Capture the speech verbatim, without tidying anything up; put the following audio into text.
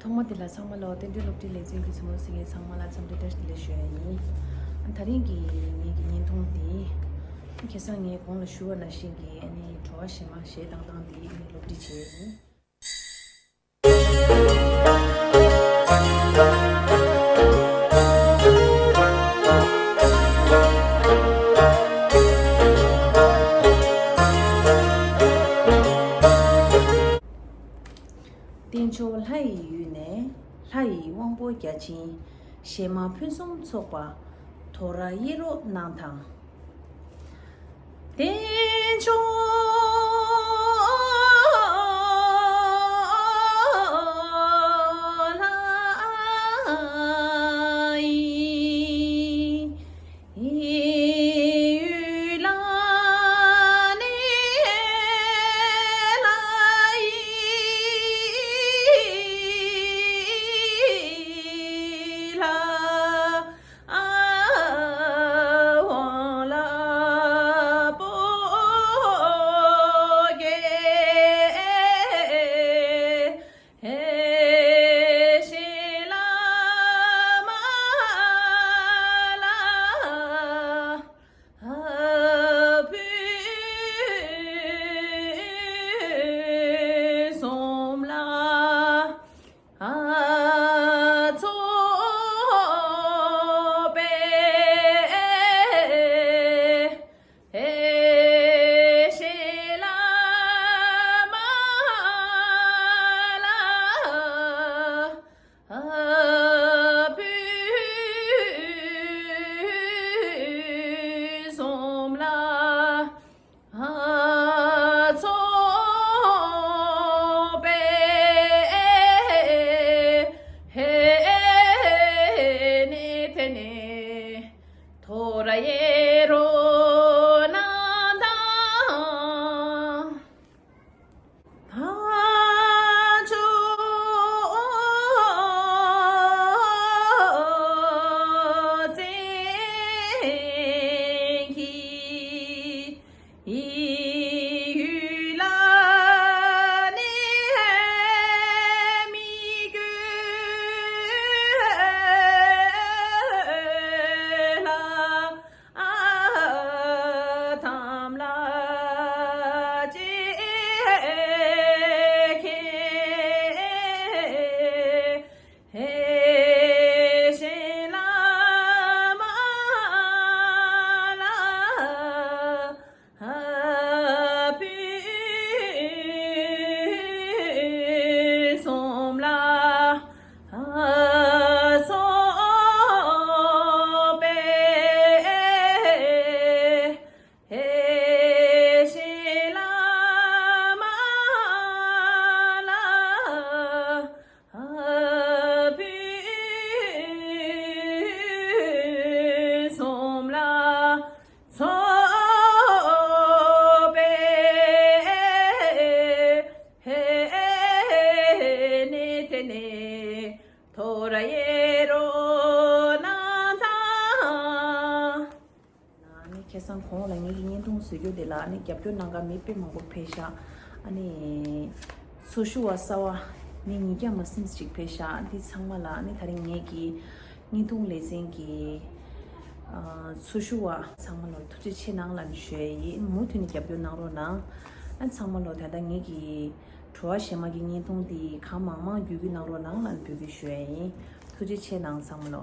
ཐོག་མ་དེ་ལ་ཚང་མ་ལོ་བསྟན་འགྲོའི་སློབ་ཁྲིད་ལེ་ཚན་གྱི་ཚོགས་མི་ཚོ་གི་ཚང་མ་ལ་འཚམས་འདྲི་བཀྲ་ཤིས་བདེ་ལེགས་ཞུ་ཡ་ཡིན། ད་རིང་གི་ངེད་ཀྱི་བརྙན་ཐུང་འདི་ཁ་སང་ངས་གོང་ལ་ཞུ་བ་ནང་བཞིན་གྱི་ཨ་ནི་བྲོ་བ་བཞད་མ་གཞས་བཏང་སྟངས་འདི་ངས་སློབ་ཁྲིད་བྱས་ཡིན། རྟེན་མཆོག་ལྷ་ཡི་ཡུལ་ནས་ལྷ་ཡི་དབང་པོ་བརྒྱ་བྱིན། གཞས་མ་ཕུན་སུམ་ཚོགས་པ་དོ་ར་གཡས་རོ་གནང་དང་། རྟེན་མཆོག་ལྷ་ཡི་ཡུལ་ལ་ནི་ལྷ་ཡི་ལྷ། དབང་ལ་བོ་དགེ་ཞེས་བླ་མ་ལ་ཕུན་སུམ་ལ། ཚོགས་པའི་ཞེས་བླ་མ་ལ་ཕུན་སུམ་ལ། ཚོགས་པའི་ནི་དེ་ནི་དོ་ར་གཡས་རོ་གནང་དང་། ཕ་ཇོ་བཙན་གྱི་ཡུལ་ལ་ནི་མི་དགོས་ལ། ཨ་ཐམ་ལ་ཅི་ཁེ་ཧེ་ཤེ་ལ་མ་ལ། ཕུན་སུམ་ལ། སོགས་པའི་ཞེས་བླ་མ་ལ་ཕུན་སུམ་ལ། ཚོགས་པའི་ནི་དེ་ནི་དོ་ར་གཡས་རོ་གནང་དང་། ཨ་ནི་ཁ་སང་གོང་ལ་ངེད་ཀྱི་བརྙན་ཐུང་བཟོ་རྒྱུ་དེ་ལ་ཨ་ནི་རྒྱབ་སྐྱོར་གནང་མཁན་མི་དཔེ་མང་པོ་ཕེབས་ཤག་ཨ་ནི་འཚོ་བཞུགས་པ་གསར་པ་མི་ཉིས་བརྒྱ་མ་ཟིན་ཅིག་ཕེབས་ཤག་འདི་ཚང་མ་ལ་ཨ་ནི་ད་རིང་ངེད་ཀྱི་བརྙན་ཐུང་ལེ་ཚན་གྱི་ཨ་འཚོ་བཞུགས་པ་ཚང་མ་ལ་ཐུགས་རྗེ་ཆེ་གནང་ལབ་ཞུ་ཡ་ཡིན། མུ་མཐུད་ནས་རྒྱབ་སྐྱོར་གནང་རོགས་གནང་། ཨ་ཚང་མ་ལ་ད་ལྟ་ངེད་ཀྱི་བྲོ་བ་གཞས་མ་གི་བརྙན་ཐུང་འདི་གང་མང་མང་བརྒྱུད་སྐུར་གནང་རོགས་གནང་ལབ་འབོད་སྐུལ་ཞུ་ཡ་ཡིན། ཐུགས་རྗེ་ཆེ་གནང་ཚང་མ་ལ།